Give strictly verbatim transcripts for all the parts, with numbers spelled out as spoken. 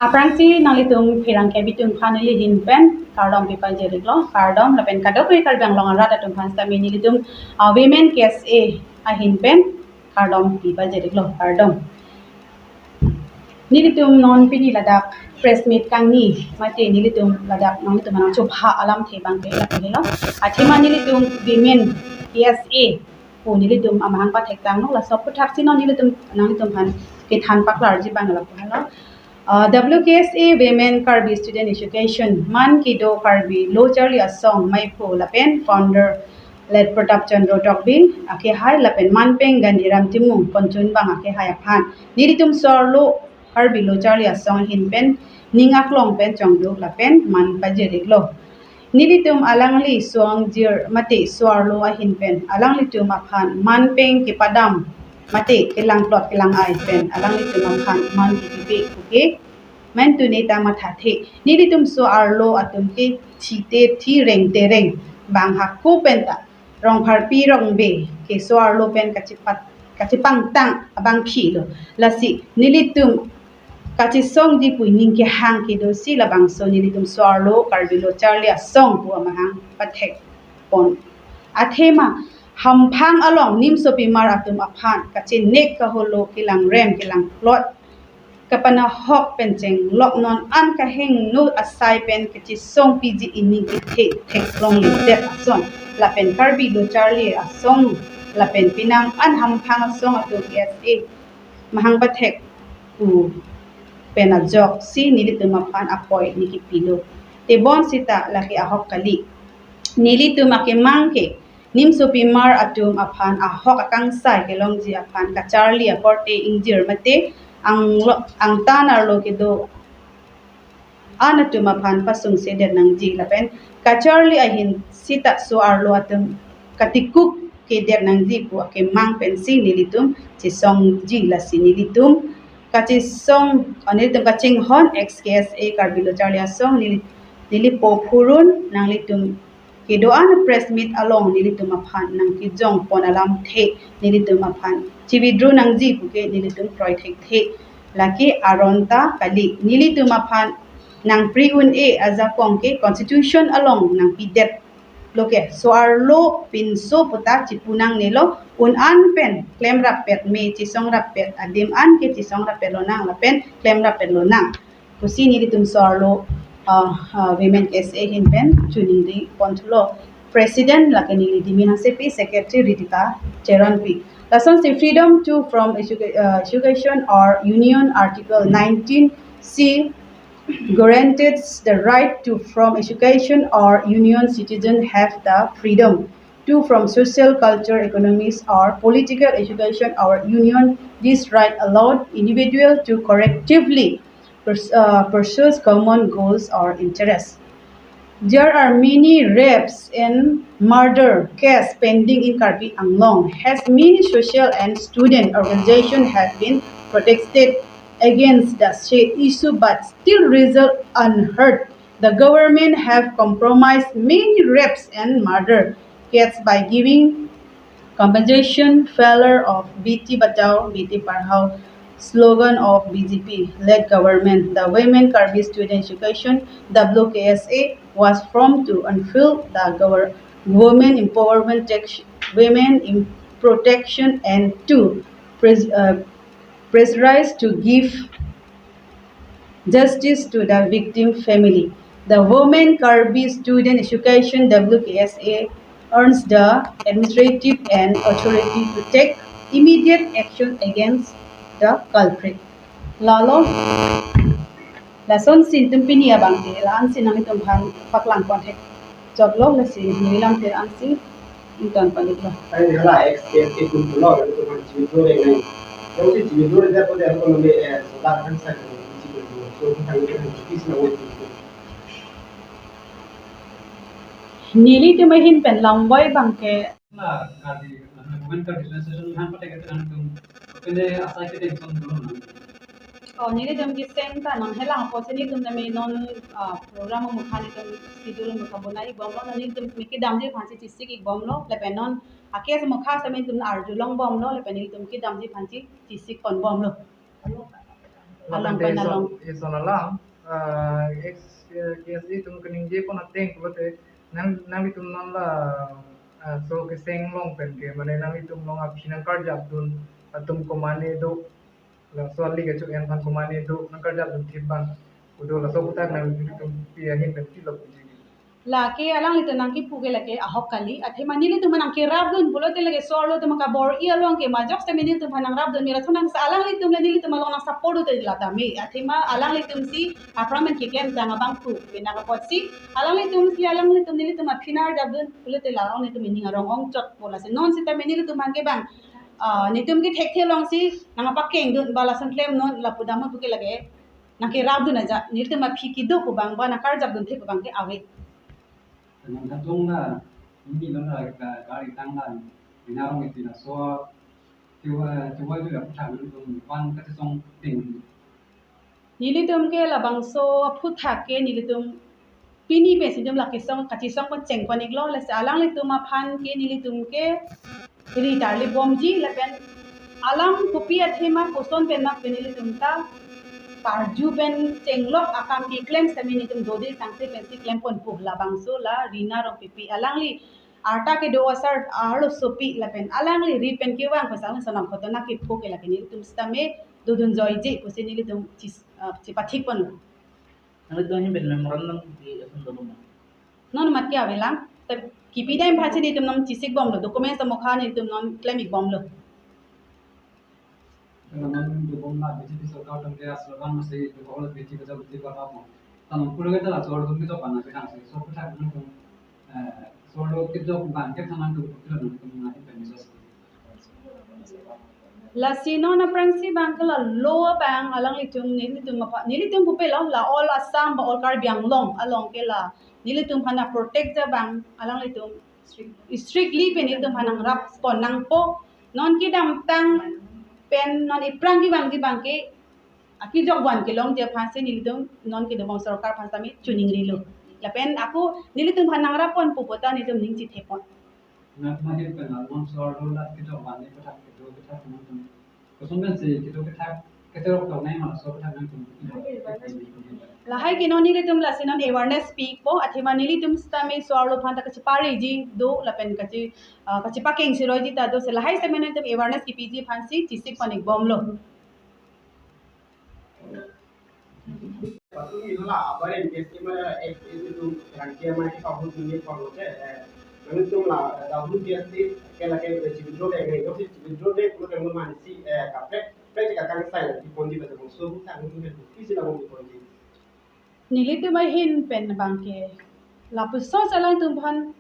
Aphrangsi nanglitum pherangke abitung aphan neli ahin pen kardom pipajir-iklo, kardom lapen kadokave Karbi Anglong arat atum aphan sitame nelitum, ah, Women K S A ahin pen kardom pipajir-iklo, kardom. Nelitum non pini ladak press meet kangni mate nelitum ladak nanglitum aphan nangchobha alamthe abangke lapu helo. Athema nelitum Women K S A pu nelitum amahang pathektanglo, laso aphuthaksi non nelitum nanglitum aphan kethan paklarji abang lapu helo. Ah, W K S A Women Karbi Student Education, man kedo Karbi Lo Charli Asong maiphu lapen founder Late Pratap Chandra Tokbi akehai lapen manpeng Ganiram Timung ponchun abang akehai aphan nelitum so-arlo Karbi Lo Charli Asong ahin pen ning aklong pen chongduk lapen man pajir-iklo. Nelitum alangli so-angjir mate so-arlo ahin pen alanglitum aphan manpeng kepadam mate kelangplot kelang-ai pen alanglitum aphan man kekipi puke mentune ta mathathe. Nelitum so-arlo atum ke thite thi rengte reng, bang hako penta Rongpharpi Rongbe ke so-arlo pen kachipat kachipangtang abangphilo. Lasi nelitum kachesongji pu ning kehang kedosi labangso nelitum so-arlo Karbi Lo Charli Asong pu amahang pathekpon. Athema hamphang along nimsopimar atum aphan kachenek kaholo kelangrem kelangplot kapanahok pen chenglok non an kahingno asai pen kachesongpiji ining kethe theklongledet ason lapen Karbi Lo Charli Asong lapen penang an hamphang asong atum K S A mahang pathek pu pen ajoksi nelitum aphan apoi ne kipilo. Tebonsita lake ahok kali. Nelitum akemang ke nimsopimar atum aphan ahok akangsai kelongji aphan kacharli akorte ingjir mate anglo angtan arlo kedo-an atum aphan pasungsedet nangji lapen kacharli ahin sita so-arlo atum katikuk kedet nangji pu akemang pensi nelitum chesongji. Lasi nelitum kachesong, ah, nelitum kachinghon ex K S A Karbi Lo Charli Asong neli, neli po phurun nanglitum kedo-an press meet along nelitum aphan nangkejongpon alamthe nelitum aphan chi-withdraw nangji puke nelitum kroi thekthe. Lake aron ta kali, nelitum aphan nangpri un-e ajakong ke constitution along nangpidetlo ke, so-arlo pinso puta chipu nangnelo, un-an pen klemrappet me chesongrappet adim an ke chesongrappet lonang lapen klemrappet lonang pusi nelitum so-arlo, ah, ah, Women K S A ahin pen choningriponthulo. President lake neli Dimi Hansepi, Secretary Ritika Teronpi. Lasonsi freedom to form educa-, ah, association or union, Article nineteen C guarantees the right to form association or union. Citizens have the freedom to form social, culture, economics or political association or union. This right allowed individual to collectively pers-, uh, pursue common goals or interests. There are many rapes and murder cases pending in Karbi Anglong. Has many social and student organizations have been protested against the said issue, but still result unheard. The government have compromised many rapes and murder cases by giving compensation. Failure of Beti Bachao Beti Padhao slogan of B J P led government, the Women Karbi Student Education, W K S A, was formed to unfurl the gover-, women empowerment, tech-, women in protection and to pres-, uh, pressurize to give justice to the victim family. The Women Karbi Student Education, W K S A, urges the administrative and authority to take immediate action against the culprit. Lalo, lasonsi nelitum pini abangke la-ansi nanglitum aphan paklangpon thekchotlo, lasi neli lamthe ansi ingtonpon-iklo. Ai hala ex K S A atum pulo, latum aphan chiwithdraw nang. Jongsi chiwithdraw-det pute ako nonde, eh, solar kan sa, so kan kan notice na wo. Nelitum ahin pen lamvoi abangke. La Karbi, Women Karbi Student Association aphan pathek atum, pine asai ke tension dolo na. Oh, nelitum kecheng ta non helang apotsi nelitum tame non, ah, program amukha nelitum schedule amukha bonai-ikbomlo, non nelitum kedamji aphansi chesik-ikbomlo, lapen non a-case amukha sitame nelitum arjulongbomlo, lapen nelitum kedamji aphansi chesikponbomlo. along pen along. Ison alam, ah, ex, eh, K S A atum kaningje pon ateng pulote nang, nanglitum non la, ah, so keseng along pen ke, mane nanglitum along aphi nangkarjapdun atum komane do, laso ali kecho-en aphan komane do, nangkarjapdun thip abang kedo, laso aputhak nanglitum pi ahin pen pilo puji. Lake alanglitum nangkipu ke lake ahok kali, athema nelitum nangkerapdun pulote lake so-arlo atum kabor-i along ke majok sitame nelitum aphan nangrapdun, mera thunang sa alanglitum le nelitum along nang support do te la tame, athema alanglitum si aphrang pen keklem tang abang pu, pena kapotsi alanglitum si alanglitum nelitum aphi nangkarjapdun pulote la alanglitum ining arong ongchotpo, lasi non sitame nelitum aphan ke bang, ah, nelitum ke thekthe alongsi nangpakengdun ba lason klemnon lapu dam pu ke lake nangkerapdun aja, nelitum aphi kedo pu abang ba nangkarjapdun thip pu abang ke ave. Nang katung na, ini lo na ka, kari tang na, Rina Ronghang iti na so, tiwa, tiwa juga aputhak nelitum aphan kachesong ting. Nelitum ke labangso aputhak ke nelitum pini pensi nelitum la kesong, kachesong pon cheng pon iklo, lasi alanglitum aphan ke nelitum ke ri tarlip bomji lapen alam kopi athema koson pen mak pen nelitum ta karju pen chenglok akam keklem sitame nelitum dode tangte pensi klem ponpo, labangso la Rina Rongpipi alangli arta kedo asar arlosopi lapen alangli ri pen kevang pen sang sonam koto na kepho ke lake nelitum sitame dodun joiji pusi nelitum chis-, ah, chipathik ponlo. Nanglitum ahin pen memorandum di asan dolo ma? Non mat ke avelang. Tapi kipi dam aphansi nelitum non chesik bomlo. Documents ta mokha nelitum non klem ik bomlo. Teman-teman dukung na B J P sorkar atum ke slogan masi dukung B J P kejok B J P kejok. Tanam pulo kita la so-arlo atum kejok bana bidang si so aputhak nangtum, eh, so-arlo kejok bang ke thanang tu kilo nangtum na ipen bisa. Lasi non aphrangsi bang ke la lo abang alanglitum nelitum apa, nelitum pupe lo la all Assam ba all Karbi Anglong along ke la nelitum aphan protect ja bang alanglitum strictly pen nelitum aphan nangrap pon nangpo, non kedamtang pen non iphrang kevangji bang ke akejok van kelongji aphansi nelitum non kedobom sorkar aphan sitame chuning rilo. Lapen ako nelitum aphan nangrap ponpo puta nelitum ning chithe pon. Na kuma hin pen along so-arlo la kejok van ni kethak kedo kethak nangtum. Koson pensi kedo kethak keterok tok nai ma so kethak nangtum. Lahai ke non nelitum lasi non awareness pi po, athema nelitum sitame so-arlo aphan ta kachipareji do lapen kachi, ah, kachipakeng siroiji ta do, si lahai sitame nelitum awareness kepiji aphansi chesik pon ik bomlo. Patumi hala abarim ke sima ek itu rangkia mai ke kahun dunia pang ke, eh, nangtum la, eh, W K S A ke lake, eh, chibidro de ngai dosi chibidro de kulo kan mansi, eh, kaprek prek ka kangsai la di ponji bata so tak nangtum kan di sila ponji. Nelitum ahin pen bang ke lapuson alangtum aphan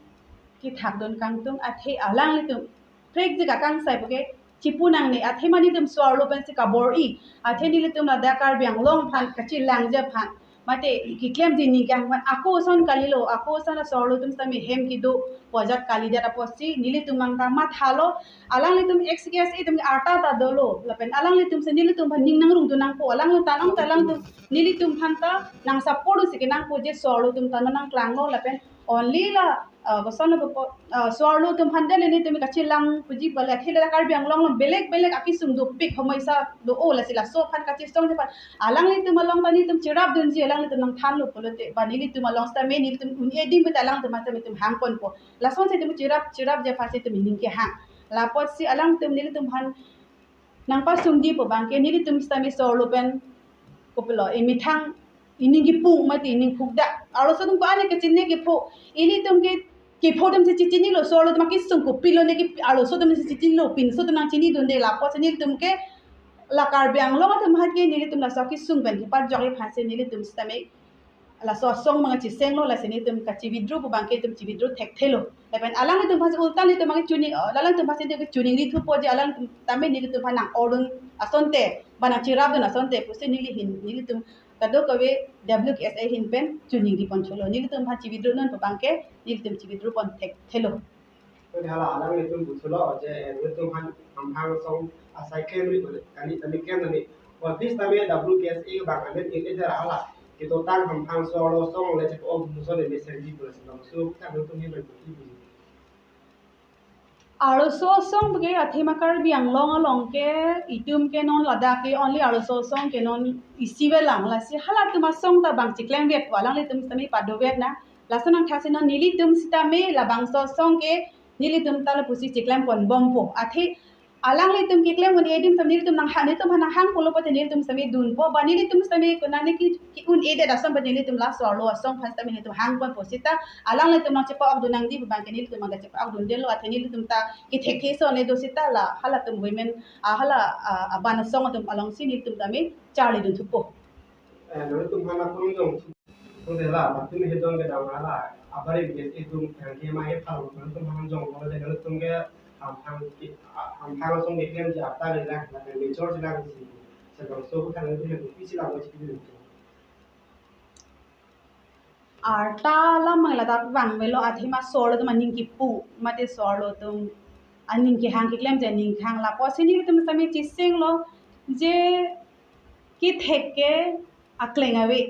kethakdun kangtung athe alanglitum prekjik akangsai puke chipu nangne, athema nelitum so-arlo pensi kabor-i, athe nelitum ladak Karbi Anglong aphan kachelangji aphan mate keklemji ning kehang aphan ako ason kalilo, ako ason la so-arlo atum sitame hem kedo pu ajat kalidet apotsi nelitum abang ta mathalo, alanglitum ex K S A atum arta ta dolo lapen alanglitum si nelitum aphan ning nangrungdun nangpo, alangli tanong ta alangtum nelitum aphan ta nang support si kenangpo je so-arlo atum ta nangklanglo lapen only la, ah, koson lo po, ah, so-arlo atum aphan den nelitum kachelang puji bale akhila Karbi Anglong along belek belek akesung dopik homoisa do-o, lasi laso aphan kachesongji aphan alanglitum along ta nelitum cherapdunji, alanglitum nangthanlo pulote ba nelitum along sitame nelitum un-e ding beta alangtum aphan sitame itum hang ponpo. Lasonsi itum cherap cherapji aphansi itum ining kehang. Lapotsi alangtum nelitum aphan nangpasungji pu bang ke nelitum sitame so-arlo pen kopilo, emethang ining kepung mati ining phukdak. Arloso atum ko-an kechine kepho. Ilitum ke kepho atum si chechinilo, so-arlo atum akesung kopilo ne ke arloso atum si chechinilo, pinso atum nangchinidunde, lapotsi nelitum ke la Karbi Anglong atum aphan ke nelitum laso akesung pen kepajokji aphansi nelitum sitame laso asong abang chesenglo, lasi nelitum kachi-withdraw pu bang ke itum chi-withdraw thekthelo. Lapen alanglitum aphansi ulta nelitum abang chuning, oh, alanglitum aphansi nelitum chuning ri thupo je alanglitum tame nelitum aphan nang-ordun asonte, ba nangcherapdun asonte pusi neli hin, nelitum kadokave W K S A ahin pen chuning ri poncholo. Nelitum aphan chi-withdraw non pu bang ke nelitum chi-withdraw pon thekthelo. Jadi hala alanglitum puthotlo je, eh, nelitum aphan hamphang asong asai klemri kali, kami kami klem nani. Office tame W K S A abang amen in eder hala. Kedotang hamphang so-arlo asong le chepo muson le mesen di pula sebab so kita nelitum ni berkuti. Arloso asong ke athema Karbi Anglong along ke itum ke non ladak ke only arloso asong ke non isi avelang, lasi halatum asong ta bang chiklem vet, alanglitum sitame pado vet na. Lason angthak si non nelitum sitame labangso asong ke nelitum ta lapusi chiklem ponbompo. Athe alanglitum keklem un-e adim sitame nelitum nang ha, nelitum ha nang hang pulo pute nelitum sitame dunpo, ba nelitum sitame konane ke ke-un-edet asong pute nelitum laso arlo asong aphan sitame nelitum hang ponpo seta alanglitum nang chepa-ok dun nangji, bang ke nelitum nang chepa-ok dundelo, athe nelitum ta kethekthe ason le do seta la halatum women, ah, hala, ah, aban asong atum alongsi nelitum tame charli dun thupo. Eh, nelitum hana kurung jong. Kung de la, latum hedon kedam la, abari bias edung yang dia mai pal, nelitum hana jong, kalau de nelitum ke hamphang ke, ah, hamphang asong keklem ji arta le lang, la major ji lang si, sebang so kan nelitum yang isi lang si. Arta lam mang ladak vang avelo, athema so-arlo atum aning kipu, mate so-arlo atum aning kehang, keklem ji aning kehang, lapusi nelitum sitame chisinglo je kethek ke akleng ave.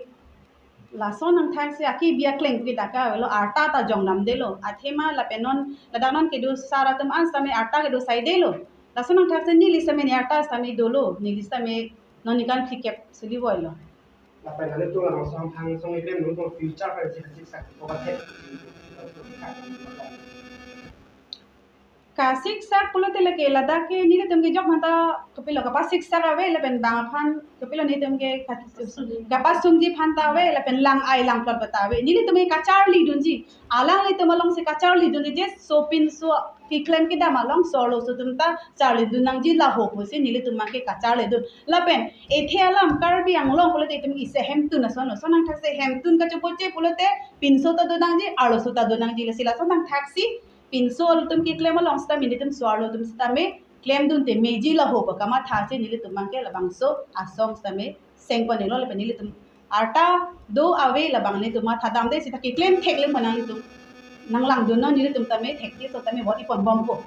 Lason angthak si akibi akleng ke dak avelo, arta ta jong damdelo. Athema lapen non ladak non kedo sar atum an sitame arta kedo saidelo. Lason angthak si neli sitame ne arta sitame dolo, neli sitame non nikan phlikep suli voilo. Lapen nelitum labangso hamphang asong keklem nelitum future pen si kasiksak ko ba thek. Kasiksak pulote lake ladak ke nelitum ke jok aphanta kopilo kapasiksak ave, lapen bang aphan kopilo nelitum ke kat-, kapasungji aphanta ave, lapen lang-ai langplot aphanta ave. Nelitum ke kacharli dunji, alanglitum alongsi kacharli dunji, je sopinso keklem kedam along so-arloso atum ta charli dun nangji laho pusi nelitum mang ke kacharli dun. Lapen ethe alam Karbi Anglong pulote itum isi hemtun ason, lason angthak si hemtun kachopoche pulote pinso ta do nangji, arloso ta do nangji, lasi lason angthak si pinso atum keklem along sitame nelitum so-arlo atum sitame klem dunte meji laho pu kamatha si nelitum mang ke labangso asong sitame seng ponelo, lapen nelitum arta do ave labang nelitum matha damde seta keklem theklem pon nanglitum nang lang dunnon, nelitum tame thekthe ason tame vote ponbompo.